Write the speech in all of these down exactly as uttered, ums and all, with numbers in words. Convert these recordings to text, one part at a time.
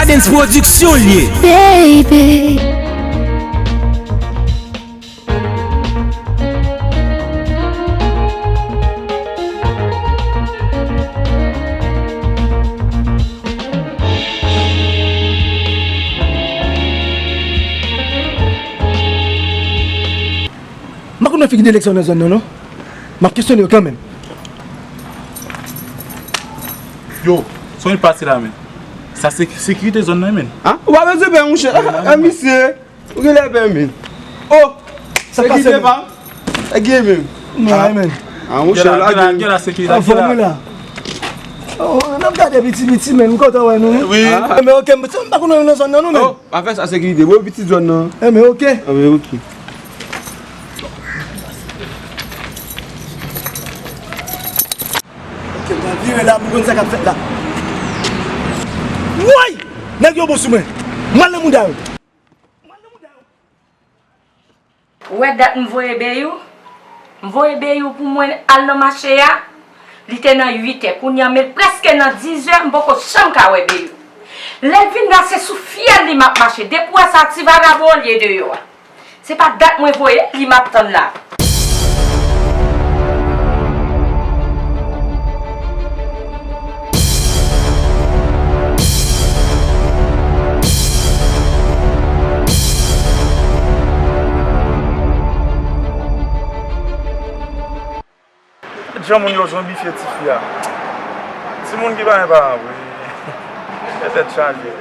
Dance Production l ye. Baby. M pa konn nan figi deleksyon nan zòn nan, non. M ap kesyone yo kanmenm. Yo, sa w vin pase la, men? Sa se sekirite zòn nan, men. A? Ou pa bezwen pè, monchè. A, misye. Ou genlè pè, men. O! Sa k pase, men? Sekirite pa. E gen, men. Non, men. A, monchè, la gen. Gen la sekirite. Anfòm, wi, la. O, n ap gade piti, piti, men. M kontan wè nou, wi. Wi. A, men, oke, m pa konn nan zòn nan, non, men. O, pa fè sa, sekirite. Bon, piti zòn nan. E, men, oke. A, men, oke. Ok, m pral vire la pou konn sa k ap fèt la. Woy! Nèg yo bon sou mwen. M al nan mouda yo. M al nan mouda yo. Ou wè dat m voye Beyou? M voye Beyou pou mwen al nan mache a. Li te nan uit è. Kounye a, men l prèske nan diz è, m poko janm ka wè Beyou. Lè l vin la, se sou fyèl li m ap mache. Depi w wè sa, ti vagabon an l ye deyò a. Se pa dat mwen voye li m ap tann la. Jan moun yo zonbifye tifi a. Timoun ki pa gen paran vre. Gen tèt chaje.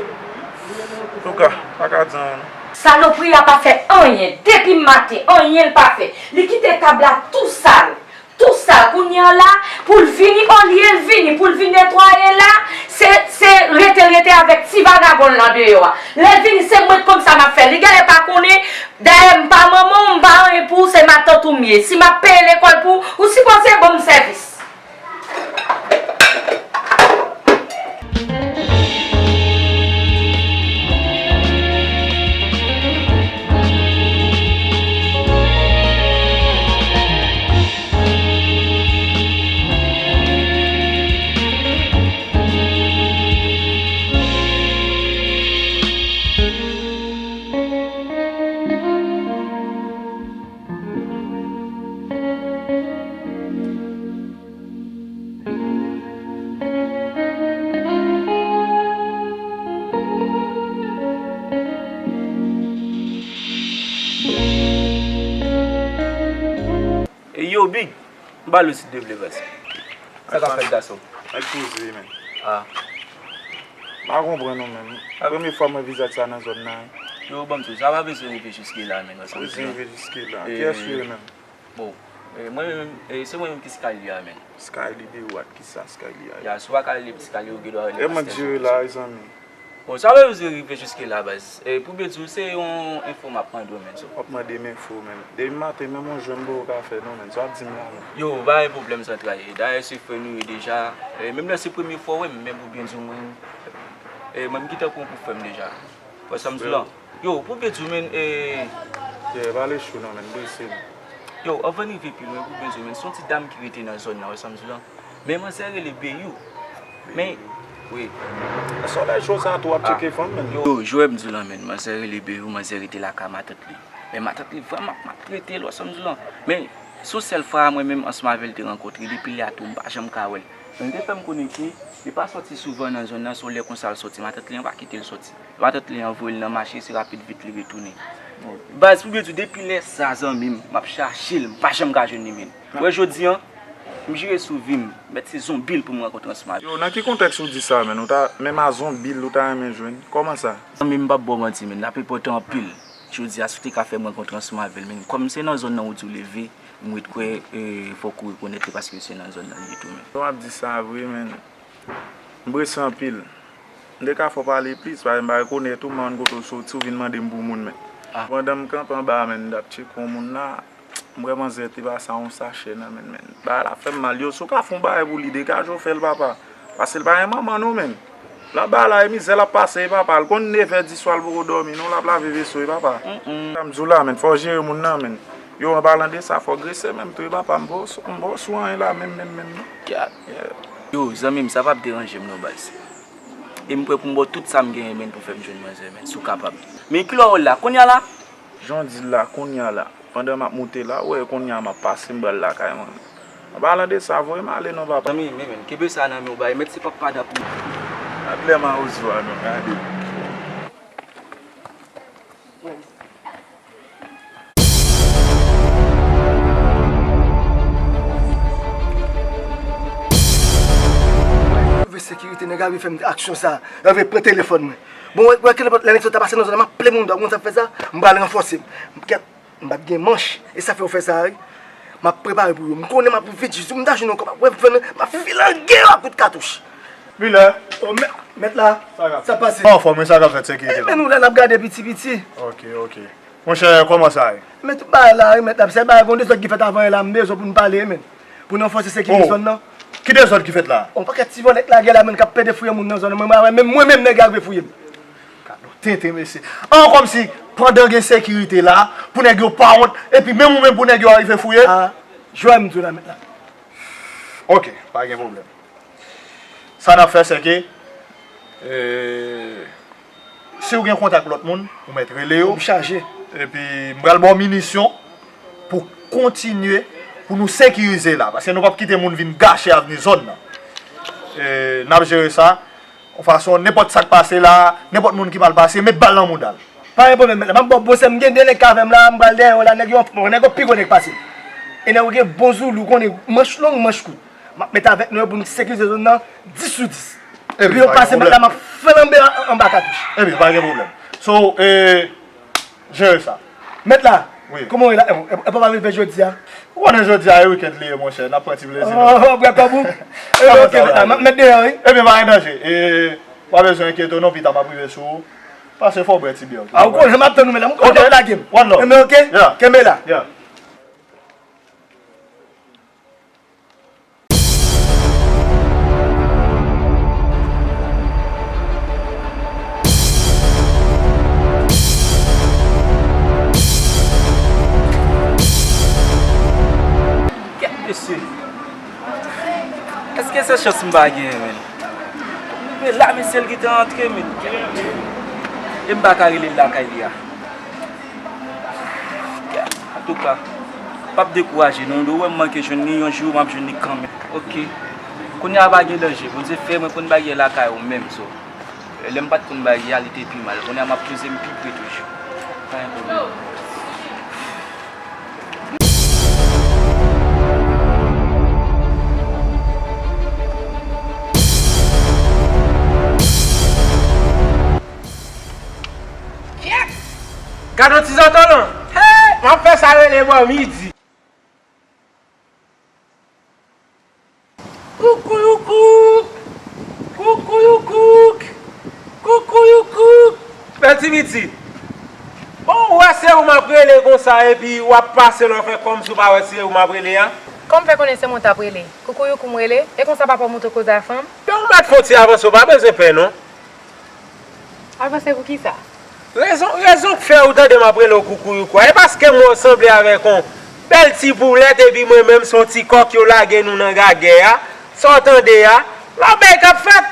Antouka, pa ka di anyen non. Salopri a pa fè anyen depi maten, anyen l pa fè. Li kite tab la tou sal. Tou sal. Kounye a la, pou l vini, olye l vini, pou l vin netwaye la, se, se rete l rete avèk ti vagabon l lan deyò a. Lè l vini, se mwen k konn sa m ap fè. Li genlè pa konnen. Dayè, m pa manman w, m pa anyen pou ou, se matant ou m ye. Si m ap peye lekòl pou ou, ou sipoze ban m sèvis. Ey yo, Big, m ba l osi de vle vès. Sa k ap fèt, gason? Nèg poze, men. Ah. M pa konprann ou menm. Premye fwa mwen vizaj sa nan zòn nan, wi. Yo, ban m di w, sa pa bezwen rive jiske la, men. Bezwen rive jiske la. Kiyès ou ye menm? Bon, eh, mwen menm, eh, se mwen menm ki Skyly a, men. Skyly de what? Kisa Skyly a ye? Ya, si w pa ka rele Skyly, ou gen dwa rele Master Joe. E mwen k jere la, wi, zanmi. Bon, sa pa bezwen rive jiske la, baz. Eh, pou byen di w, se yon enfo m ap mande w, men, so. W ap mande m enfo, men. Depi maten, menm yon jwenn m poko ka fè, non, men. Sa w ap di m la, men. Yo, pa gen pwoblèm, Zantray. Dayè, se frè nou ye deja. Eh, menm lè se premye fwa w wè m, men pou byen di w, mwen, eh, mwen, m gentan pran w pou frè m deja. Wè sa m di w lan? Yo, pou byen di w, men, eh, yeah, pale cho non, men, m prese, men. Yo, anvan n rive pi lwen, pou byen di w, men, se yon ti dam ki rete nan zòn nan, wè sa m di w lan? Men manzè rele Beyou. Men, wi. Solèy cho sa tou ap tcheke fanm, men. Yo, jwè m di w lan, men, manzè rele Beyou, manzè rete lakay matant li. Men matant li vrèman ap maltrete l, wè sa m di w lan? Men, se yon sèl fwa mwen menm ansanm avè l te rankontre, depi lè a tou, m pa janm ka wè l. Men li te fè m konnen ke li pa sòti souvan nan zòn nan, se yon lè konsa l sòti, matant li an pa kite l sòti. Matant li an voye l nan mache, se rapid vit li retounen. Baz, pou byen di w, depi lè sa, zanmi m, m ap chache l, m pa janm ka jwenn li, men. Wè, jodi an, m jire sou vi m, mèt se zonbi l pou m rankontre ansanm avè l. Yo, nan ki kontèks ou di sa, men? Ou ta, menm a zonbi l, ou ta renmen jwenn? Kòman sa? Zanmi m, m p ap ba w manti, men, l ap enpòtan anpil. Jodi a, si w te ka fè m rankontre ansanm avè l, men, kòm se nan zòn nan ou di w leve, m ret kwè, eh, fòk ou rekonèt li paske se nan zòn nan li ye tou, men. Sa w ap di sa vre, men. M prese anpil. M te ka fè w pale plis, paske m pa rekonèt ou, m pa konn kote w soti, w vin mande m pou moun, men. Ah. Pandan m kanpe anba a, men, m t ap tcheke yon moun la, m wè manzè te pase a yon sachè nan men l, men. Bagay la fè m mal. Yo, si w ka fè yon bagay pou li, degaje w fè l, papa. Paske l pa gen manman non, men. Nan bagay la, e mizè l ap pase, e papa. L konn nevè, diswa, l poko dòmi non, l ap lave veso, e papa. Sa m di w la, men, fò w jere moun nan, men. Yo, an palan de sa, fò w grese menm tou, e papa, m pa w sou, m pa w sou anyen la, menm, menm, menm, non. Gad. Yeah. Yo, zanmi m, sa p ap deranje m non, baz. E m prè pou m ba w tout sa m genyen, menn, pou fè m jwenn manzè, menn, si w kapab. Men kilè w la, kounye a la? Jan w di l la, kounye a la. Pandan m ap moute la, w wè kounye a m ap pase, m pral lakay mwen. An palan de sa, voye m ale non, papa. Zanmi, men, men, kenbe sa nan men w, bay, mèt se papa dan pou. Gad lè mawozo a non, gade. Rive sekirite, nèg la rive fè m aksyon sa, yo rive pran telefòn mwen. Bon, wè, wè, kilè lè nèg sa ta pase nan zòn nan, m ap plen moun dwa, ou konn sa k fè sa? M pral ranfòse. M kèt, m pa t gen manch, e sa fè yo fè sa, wi. M ap prepare pou yo. M konnen m ap vit jis, m ta jwenn yon kòb, ap wè, m ap filange yo ak kout katouch. Miller. O, mèt, mèt la. Sa k ap, sa pase? Anfòm, wi, sa k ap fèt, sekirite. E, men nou la, n ap gade piti piti. Ok, ok. Monchè, kòman sa ye? Men tout bagay la, wi, mèt la, se bagay, gon dezòd ki fèt avan yè la, m bezwen pou n pale, men. Pou n ranfòse sekirite zòn nan. Ki dezòd ki fèt la? On pakèt ti vòlè k lage la, menn, k ap pede fouye moun nan zòn nan. Mwen, mwen, mwen menm, nèg yo rive fouye m. Gad on tenten, mesye. An, kòmsi, pandan gen sekirite la, pou nèg yo pa wont, epi menm ou menm pou nèg yo rive fouye? A, jwè m di w la, mèt la. Ok, pa gen pwoblèm. Sa n ap fè, se ke, e, si w gen kontak lòt moun, ou mèt rele yo. M chaje. Epi, m pral ba w minisyon pou kontinye, pou nou sekirize la. Paske nou p ap kite moun vin gache avni zòn nan. E, n ap jere sa. Yon fason, nenpòt sa k pase la, nenpòt moun ki mal pase, met bal nan mouda l. Pa gen pwoblèm, mèt la. M ap ba w bon sèm, m gen de nèg k avè m la, m pral dèyè yo la, nèg yo, nèg yo pi gwo nèg pase m. E nèg yo gen bon zoulou, konnen manch long, manch kout. M ap met avèk nou yo pou nou sekirize zòn nan, dis sou dis. Epi, yo pase, mèt la, m ap flanbe an, anba katouch. Epi, pa gen pwoblèm. So, e, jere sa. Mèt la, wi. Kòman w ye la? E, e, e pa rive jodi a? Ou konnen jodi a e wikend li ye, monchè, n ap pran ti plezi nou. Oh, oh, bwè kòb ou? E, ok, mèt la, m ap met deyò, wi. Ebyen, pa gen danje. E, pa bezwen enkyete w non, pita m ap rive sou ou. Pase fò w bwè ti byè w tou. A, ou konnen m ap tann ou, mèt la, m konnen w ap lage m. One love. Ebyen, ok, kenbe la. Yeah. Kèt mesye. Èske se chans m pa genyen, menn? Rive la, mesye, l gentan antre, menn. E m pa ka rele l lakay li a. Antouka, p ap dekouraje non, ou wè m manke jwenn li, yon jou m ap jwenn li kanmenm. Ok. Kounye a pa gen danje, Bondye fè mwen konn bagay lakay ou menm, so. Lè m pa t konn bagay a, li te pi mal. Kounye a m ap poze m pi pre toujou. Pa gen pwoblèm. Gad yon ti zantolan. Hey, m ap fè sa rele bò midi. Koukouyoukouk! Koukouyoukouk! Koukouyoukouk! Bèl ti pitit. Bon, ou wè se ou m ap rele konsa epi w ap pase lè w fè kòmsi w pa wè se ou m ap rele a? Kòman w fè konnen se mwen w t ap rele? Koukouyoukouk m rele? E konsa papa w montre w koze a fanm? Lè w mèt fè yon ti avanse, w pa bezwen pè non. Avanse pou kisa? Rezon, rezon k fè ou tande m ap rele w Koukouyoukou a, e paske m wè w sanble avèk yon bèl ti poulèt, epi mwen menm se yon ti kòk yo lage nou nan gagè a. Sa w tande a? Lòt bagay k ap fèt.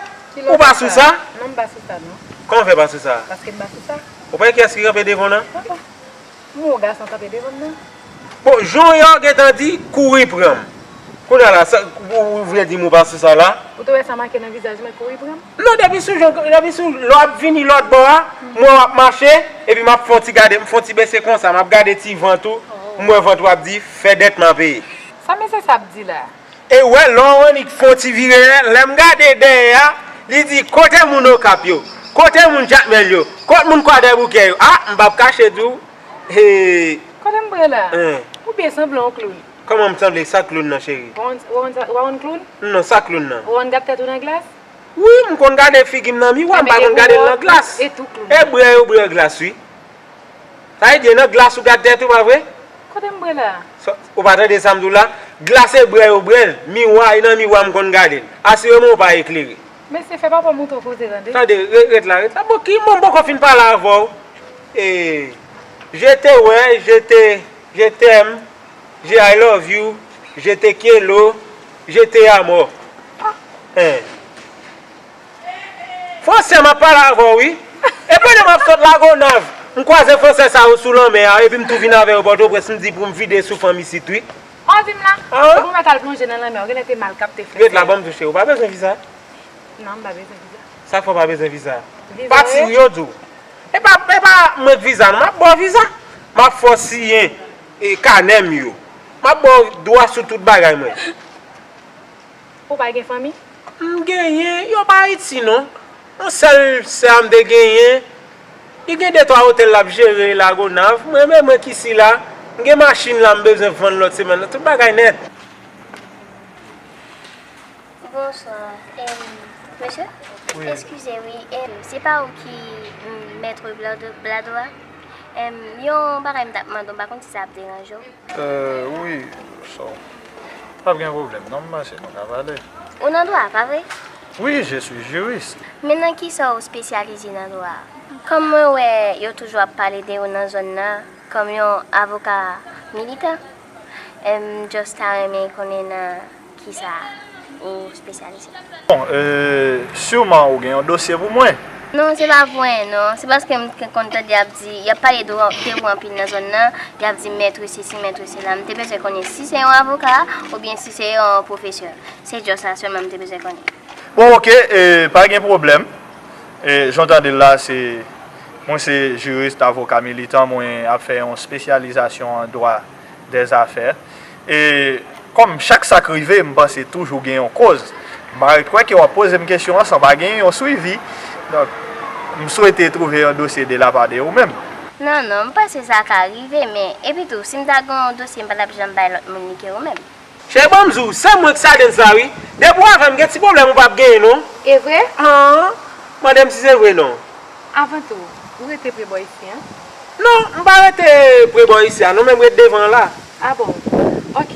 Ou pa sou sa? Non, m pa sou sa, non. Kòman w fè pa sou sa? Paske m pa sou sa. Ou pa wè kiyès ki kanpe devan w nan? M wè yon gason kanpe devan m nan. Bon, jan w ye a w gentan di, kouri pran m. Kounye a la, sa, ou, ou vle di m ou pa sou sa la? Ou te wè sa make nan vizaj mwen, kouri pran m? Non, depi sou jan, depi sou, lè w ap vini lòt bò a, m wè w ap mache, epi m ap fè yon ti gade, m fè yon ti bese konsa, m ap gade ti vant ou, m wè vant ou ap di, fè dèt m a peye. Sa mesye sa ap di la? E wè, lè w annik fè yon ti vire, lè m gade dèyè a, li di, kote moun Okap yo? Kote moun Jakmèl yo? Kote moun Kwadèboukè yo? A, m p ap kache di w. He. Kote m pran la? Hen. Ou byen sanble yon kloun. Kòman m sanble? Sa kloun nan, cheri? Ou on, ou on, ou on kloun? Non, sa kloun nan? Ou on gad tèt ou nan glas? Wi, m konn gade figi m nan miwa, m pa konn gade l nan glas. E tou kloun. E brè yo brè glas, wi. Sa vle di, e nan glas ou gad tèt ou, pa vre? Kote m brè la? Sa, ou pa tande sa m di w la? Glas e brè yo brè l. Miwa, e nan miwa m konn gade l. Asireman ou pa eklere. Mesye, fè papa w montre w koze, tande. Tande, re-, ret la, ret la. Bon, ki, m poko fin pale avè w. E, je te wè, je te, je t'aime, je I love you, je te quiero, je te amo. Hen. Fransè, m ap pale avè w, wi. E pandan m ap sot Lagonav, m kwaze fransè sa yo sou lanmè a, epi m tou vin avè yo Pòtoprens, m di pou m vide sou fanm isit, wi. Ou di m la? Ah. Ou mèt al plonje nan lanmè, ou genlè te mal kapte fransè. Ret la, ban m touche. Ou pa bezwen viza? Non, m pa bezwen viza. Sa fè w pa bezwen viza? Viza, pati wi. Yo di w. E pa, e pa mwen k viza, non, m ap ba w viza. M ap fè w siyen e kanè m yo. M ap ba w dwa sou tout bagay mwen. Ou pa gen fanmi? M genyen, yo pa Ayiti non. Yon sèl sè a m te genyen, li gen de twa otèl l ap jere Lagonav. Mwen menm, mwen ki sila, m gen machin la m bezwen vann lòt semèn nan. Tout bagay nèt. Bonswa, em, mesye? Wi. Eskize, wi, em, se pa ou ki, mm, mèt Blado, Blado a? Em, yon bagay m t ap mande w, m pa konn si sa ap deranje w. Euh, wi, so, p ap gen pwoblèm non, m panse nou ka pale. Ou nan dwa, pa vre? Oui, je suis juriste. Men nan kisa w espesyalize nan dwa a? Kòm mwen wè yo toujou ap pale de ou nan zòn nan, kòm yon avoka militan, em, m just ta renmen konnen nan kisa ou espesyalize. Bon, euh, sûrement ou gen yon dosye pou mwen. Non, se pa pou anyen, non. Se paske m te konn tande y ap di, y ap pale de ou, de ou anpil nan zòn nan, y ap di mèt sesi, mèt sela. M te bezwen konnen si se yon avoka oubyen si se yon pwofesè. Se just sa sèlman m te bezwen konnen. Bon, ok, euh, pa gen pwoblèm. E, jan w tande l la, se, mwen se jiris, avoka militan, mwen ap fè yon espesyalizasyon an dwa dèzafè. E kòm chak sa k rive, m panse toujou gen yon koz. M pa ret kwè ke w ap poze m kesyon an san pa gen yon swivi. Donk, m swete twouve yon dosye de la pa de ou menm. Non, non, m panse sa ka rive, men epitou, si m ta gen yon dosye, m pa t ap janm bay lòt moun li ke ou menm. Cheri, ban m di w, se mwen k Stardens la, wi. Depi w avè m, gen ti pwoblèm ou p ap genyen, non. E vre? An, mande m si se vre, non. Avan tou, ou rete pre bò isi a? Non, m pa rete pre bò isi a, non, men m ret devan an la. A bon? Ok.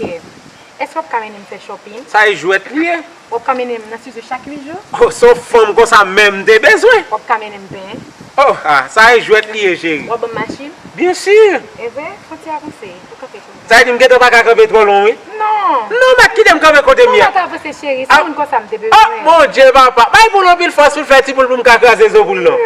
Èske w ap ka mennen m fè shopping? Sa e jwèt li ye. W ap ka mennen m nan studio chak uit jou? Oh, se yon fanm konsa menm m te bezwen. W ap ka mennen m penyen? Oh, ah, sa e jwèt li ye, cheri. W ap ban m machin? Byen si. E vre? Fon ti avanse. Ou kanpe. Sa vle di m gentan pa ka kanpe twò lwen, wi. Non. Non, m ap kite m kanpe kote m ye a. Non, pa avanse, cheri. Se moun konsa m te bezwen. Oh, Bondye, papa. Bay poul anpil fòs pou l fè ti poul pou m ka kraze zo poul, non.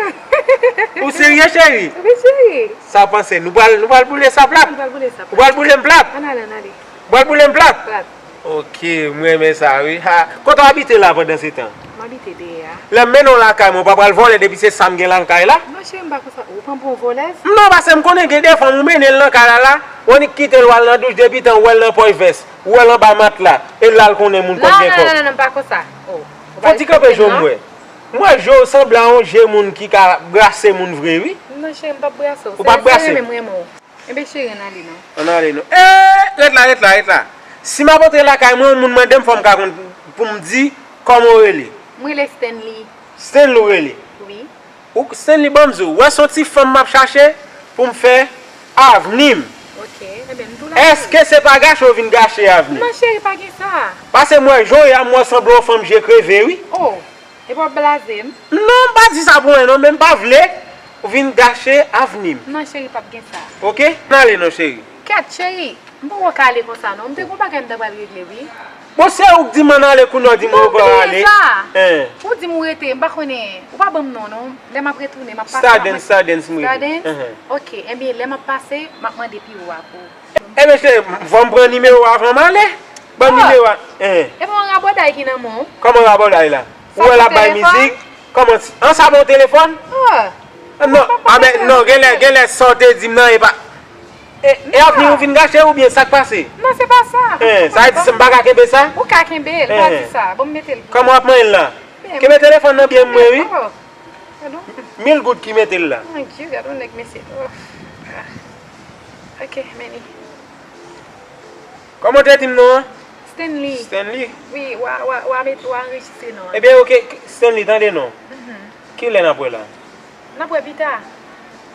Ou serye, cheri? Wi, cheri. Sa w panse? Nou pral, nou pral boule sa plat? Nou pral boule sa plat. Ou pral boule m plat? Ann ale, ann ale. Ou pral boule m plat? Plat. Ok, m renmen sa, wi. Ha, kote w abite la pandan se tan? M abite dèyè a. Lè m mennen w lakay mwen, ou pa pral vòlè depi se sa m gen lakay la? Non, cheri, m pa konsa. Ou pran pou yon vòlèz? Non, paske m konnen gen de fanm ou mennen l nan kay la la, ou annik kite l w al nan douch, depi tan ou wè l nan pòch vès, ou wè l anba matla, e l la l konnen moun kòb gen kòb. Non, non, non, non, m pa konsa. Oh, ou pa respekte m non. Fò ti kanpe jo m wè. M wè jo w sanble a yon je moun ki ka brase moun vre, wi. Non, cheri, m p ap brase w. Ou p ap brase m? Se renmen m renmen w. Enben cheri, ann ale non. Ann ale non. Eeh, ret la, ret la, ret la. Si m ap antre lakay mwen, yon moun mande m, fò m ka konn pou m di kòman w rele. M rele Stanley. Stanley w rele? Wi. Ou Stanley, ban m di w, wè se yon ti fanm m ap chache pou m fè avni m. Ok, enben m tou la. Èske se pa gache w vin gache avni m? Non cheri, pa gen sa. Paske m wè jan w ye a, m wè w sanble yon fanm je kreve, wi. Oh. Epi w ap blaze m? Non, m pa di sa pou anyen non, men m pa vle ou vin gache avni m. Non, cheri, p ap gen sa. Ok? Ann ale non, cheri. Kèt, cheri, m poko ka ale konsa non. M te gon bagay m ta pral regle, wi. Bon, se ou k di m ann ale, kounye a w di m ou pa ale. Non, bliye sa. Hein. Ou di m ou rete, m pa konnen. Ou pa ban m non, non. Lè m ap retounen, m ap pase. Stardens, Stardens, m rele. Stardens? Hein. Ok, enben, lè m ap pase, m ap mande pi wo a pou ou. Enben, cheri, fò m pran nimewo w avan m ale. Ban m nimewo a. Hein. Epi yon rabòday ki nan men w. Kòman rabòday la? Ou wè l ap bay mizik? Kòman ti, an sa bon telefòn? Non, a ben, non, genlè, genlè sa w te di m nan, e pa, e, e avni w vin gache oubyen sa k pase? Non, se pa sa. Hein, sa vle di m pa ka kenbe sa? Ou ka kenbe l, pa di sa. Bon, m mete l pou ou. Kòman w ap manyen l la? Kenbe telefòn nan byen mwen, wi. Mil goud ki mete l la. Mon Dieu, gad yon nèg mesye. Oh. Ah. Ok, men li. Kòman w te di m non an? Stanley. Stanley? Wi, w a, w a, w a met, w a anrejistre non an. Ebyen, ok, Stanley, tande non. Mhm. Kilè n ap wè la? N ap wè pita.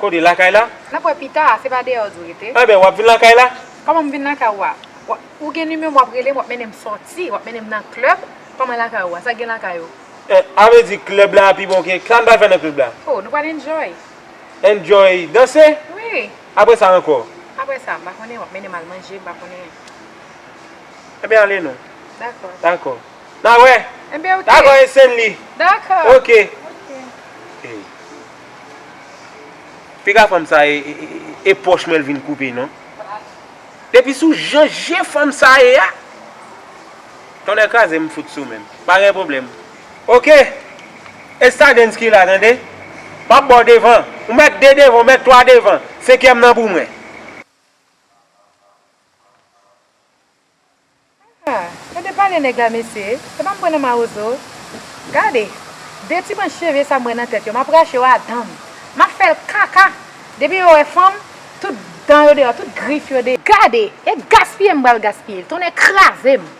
Kote, lakay la? N ap wè pita, se pa deyò w di w rete. Enben, w ap vin lakay la? Kòman m vin lakay ou a? Ou gen nimewo m, w ap rele m, w ap mennen m sòti, w ap mennen m nan klèb. Kòman lakay ou a? Sa k gen lakay ou? Eh, a vle di klèb la pi bon ke, sa n pral fè nan klèb la? Oh, nou pral enjoy. Enjoy, danse? Wi. Apre sa ankò? Apre sa, m pa konnen, w ap mennen m al manje, m pa konnen. Ebyen, ale non. Dakò. Dakò. N a wè. Ebyen, ok. Dakò, e Stanley. Dakò. Ok. Ok. Piga fanm sa e, e, e, e pòch mwen l vin koupe non. Depi sou jan je fanm sa ye a, tonnè kraze m fout sou men m. Pa gen pwoblèm. Oke. E Stardens ki la, tande. M ap ba w devan. Ou mèt de devan, ou mèt twa devan. Senkyèm nan pou mwen. Ah, gade pale nèg la mesye, se pa m pran nan mawozo. Gade, de ti branch cheve sa m wè nan tèt yo, m ap rache yo a dan m. M ap fè l kaka. Depi yo wè fanm, tout dan yo deyò, tout grif yo deyò. Gade, e gaspiye m pral gaspiye l, tonnè kraze m.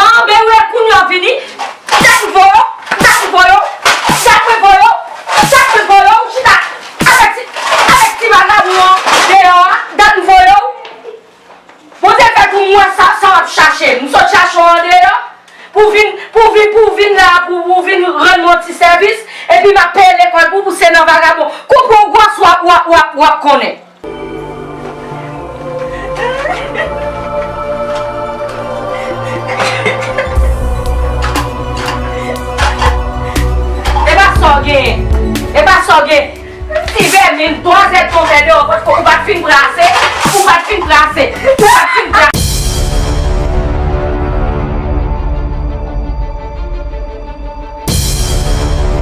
Anben wi, kounye a w vini. Dak m voye w, dak m voye w, dak mwen voye w, dak mwen voye w, chita avèk ti, avèk ti vagabon an deyò a, dak m voye w. Bondye fè pou m wè sa, sa w ap chache. M sot chache w andeyò pou w vin, pou w vin, pou w vin la, pou, pou w vin rann mwen yon ti sèvis, epi m ap peye lekòl pou, pou se nan vagabon. Koupe w gwòs w ap, w ap, w ap, w ap konnen. E pa sa w genyen. E pa sa w gen. Ti vèmin, twazèt konvè deyò, paske ou pa t fin brase, ou pa t fin brase, ou pa t fin brase.